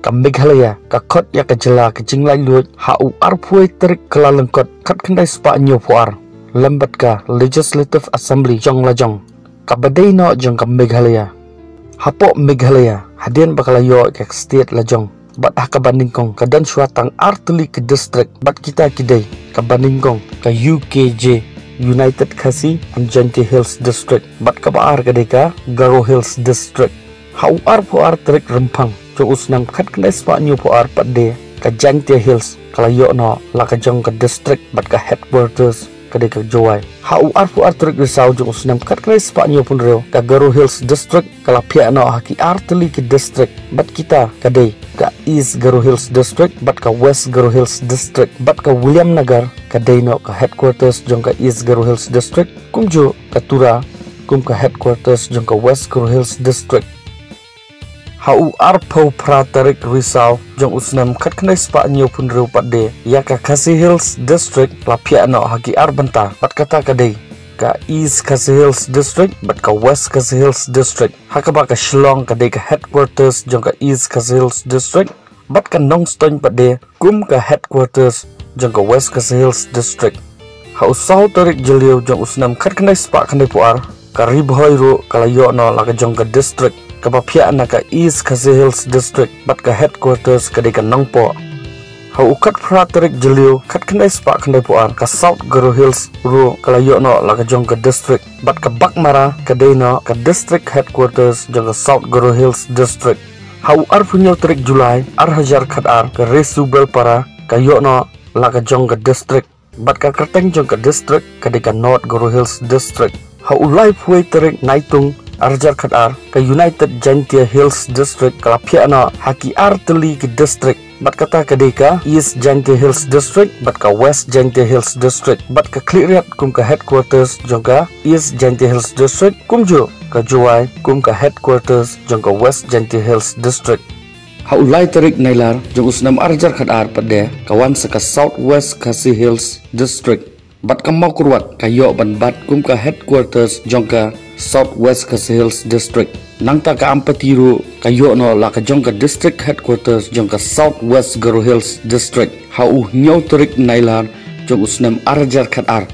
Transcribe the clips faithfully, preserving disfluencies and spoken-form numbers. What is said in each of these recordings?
ka Meghalaya ka khot ïa ka jylla ka jinglaitluid ha u arphew tarik Kyllalyngkot khatkhyndai spah hynñiewphew ar lem bad ka Legislative Assembly jong lajong kaba dei noh jong ka Meghalaya. Hapoh Meghalaya hadien ba ka la ïoh ïa ka state lajong bad ha kaba nyngkong ka don shuwa tang ar tylli ki district bad kita ki dei kaba nyngkong ka U K J, United Khasi and Jaintia Hills District, bad kaba ar ka dei ka Garo Hills District. Ha u arphew ar tarik Rymphang jong u snem khatkhyndai spah hynñiewphew ar pat de ka Jaintia Hills ka la ïoh noh la ka jong ka district bad ka headquarters ka dei ka Jowai. Ha u arphew ar tarik Risaw jong u snem khatkhyndai spah hynñiewphew hynriew ka Garo Hills District ka la phiah noh ha ki ar tylli ki district bad kita ka dei ka East Garo Hills District bad ka West Garo Hills District bad ka Williamnagar ka dei noh ka headquarters jong ka East Garo Hills District, kumjuh ka Tura kum ka headquarters jong ka West Garo Hills District. Ha u arphew phra tarik Risaw jong u snem khatkhyndai spah hynñiewphew hynriew pat de ïa ka Khasi Hills District la phiah noh ha ki ar bynta bad kata ka dei ka East Khasi Hills District bad ka West Khasi Hills District, ha kaba ka Shillong ka dei ka headquarters jong ka East Khasi Hills District bad ka Nongstoiñ pat de kum ka headquarters jong ka West Khasi Hills District. Ha u saw tarik Jylliew jong u snem khatkhyndai spah khyndaiphew ar ka Ri Bhoi ruh ka la ïoh noh la ka jong ka district kaba phiah na ka East Khasi Hills District bad ka headquarters ka dei ka Nongpoh. Ha u khatphra tarik Jylliew khatkhyndai spah khyndaiphew ar ka South Garo Hills ruh ka la ïoh noh la ka jong ka district bad ka Baghmara ka dei noh ka district headquarters jong ka South Garo Hills District. Ha u arphew hynñiew tarik July ar hajar khatar ka Resu Belpara ka ïoh noh la ka jong ka district bad ka kyrteng jong ka district ka dei ka North Garo Hills District. Ha u laiphew tarik Naitung ar hajar khatar ka United Jaintia Hills District ka la phiah noh ha ki ar tylli ki district bad kata ka dei ka East Jaintia Hills District bad ka West Jaintia Hills District bad ka Khliehriat kum ka headquarters jong ka East Jaintia Hills District, kumjuh ka Jowai kum ka headquarters jong ka West Jaintia Hills District. Ha u lai tarik Nailar jong u snem ar hajar khatar pat de ka wan sa ka South West Khasi Hills District bad ka Mawkyrwat ka ïoh ban bat kum ka headquarters jong ka South West Khasi Hills District. Nangta ka Ampati ruh ka ïoh noh la ka jong ka district headquarters jong ka South West Garo Hills District. Ha u hynñiew tarik Nailar jong u snem ar hajar khatar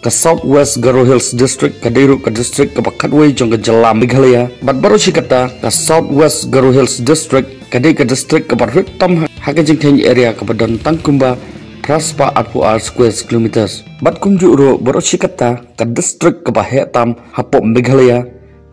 ka South West Garo Hills District ka dei ruh ka district kaba khatwei jong ka jylla Meghalaya bad baroh shi katta ka South West Garo Hills District ka dei ka district kaba rit tam ha ka jingkheiñ area kaba don tang kumba phra spah arphew ar square kilometers. Bad kumjuh ruh baroh shi katta ka district kaba heh tam hapoh Meghalaya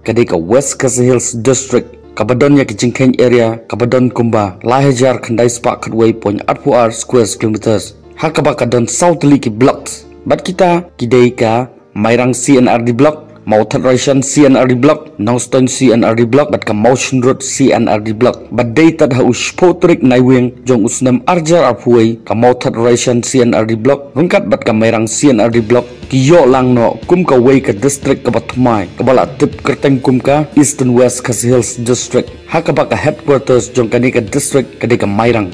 ka dei ka West Khasi Hills District kaba don ïa ka jingkheiñ area kaba don kumba lai hajar khyndai spah khatwei point arphew ar square kilometers, ha kaba ka don saw tylli ki blocks bad kita ki dei ka Mairang C and R D Block, Mawthadraishan C and R D Block, Nongstoiñ C and R D Block bad ka Mawshynrut C and R D Block. Bad dei tad ha u shiphew tarik Naiwieng jong u snem ar hajar arphew wei ka Mawthadraishan C and R D Block ryngkat bad ka Mairang C and R D Block ki ïoh lang noh kum kawei ka district kaba thymmai kaba la tip kyrteng kum ka Eastern West Khasi Hills District, ha kaba ka headquarters jong kane ka district ka dei ka Mairang.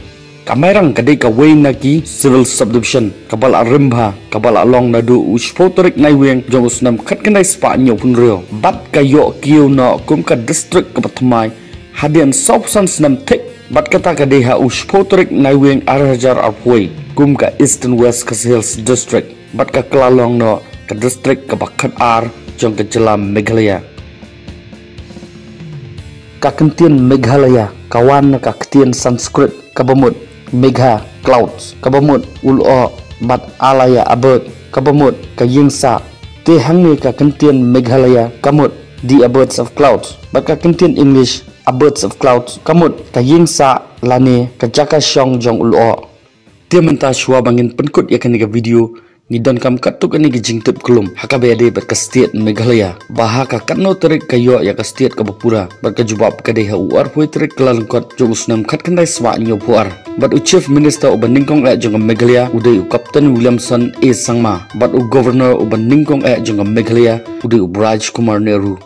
Ka Mairang ka dei kawei na ki civil subdivision kaba la rim bha kaba la long naduh u shiphew tarik Naiwieng jong u snem khatkhyndai spah hynñiewphew hynriew bad ka ïoh kiew noh kum ka district kaba thymmai hadien sawphew san snem thik bad kata ka dei ha u shiphew tarik Naiwieng ar hajar arphew wei kum ka Eastern West Khasi Hills District bad ka kylla long noh ka district kaba khatar jong ka jylla Meghalaya. Ka kyntien Meghalaya ka wan na ka ktien Sanskrit kaba mut Megha, clouds, kaba mut u lyoh, bad Alaya, abode, kaba mut ka ïing sah. Te hangne ka kyntien Meghalaya ka mut the abodes of clouds bad ka kyntien English abode of clouds ka mut ka ïing sah lane ka jaka shong jong u lyoh. Te mynta shuwa ba ngin pynkut ïa kane ka video, ngi donkam katto katne ki jingtip khlem ha kaba ïadei bad ka state Meghalaya, ba ha ka katno tarik ka ïoh ïa ka state kaba pura, bad ka jubab ka dei ha u arphew tarik Kyllalyngkot jong u snem khatkhyndai spah hynñiewphew ar. Bad u Chief Minister uba nyngkong eh jong ka Meghalaya u dei u Captain Williamson A Sangma bad u Governor uba nyngkong eh jong ka Meghalaya u dei u Raj Kumar Nehru.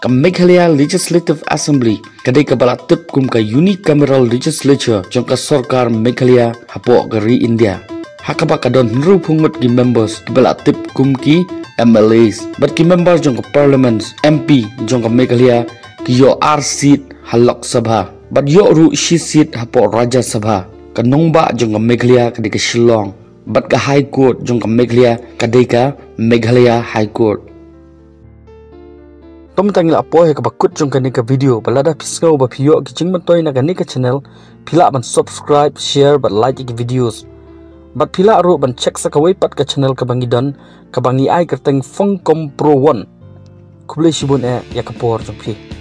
Ka Meghalaya Legislative Assembly ka dei kaba la tip kum ka unicameral legislature jong ka sorkar Meghalaya hapoh ka ri India, ha kaba ka don hynriewphew ngut ki members kiba la tip kum ki M L As bad ki member jong ka parliament, M P, jong ka Meghalaya ki ïoh ar seat ha Lok Sabha. Bad ïoh ruh shi seat hapoh Rajya Sabha. Ka nongbah jong ka Meghalaya ka dei ka Shillong. Bad ka High Court jong ka Meghalaya ka dei ka Meghalaya High Court. To mynta ngi la poi ha kaba kut jong kane ka video, bad lada phi sngew ba phi ïoh ki jingmyntoi na kane ka channel, phi lah ban subscribe, share bad like ïa ki videos. Bad phi lah ruh ban check sa kawei pat ka channel kaba ngi don, kaba ngi ai kyrteng Fongkom Pro One. Khublei shibun eh ïa ka por jong phi.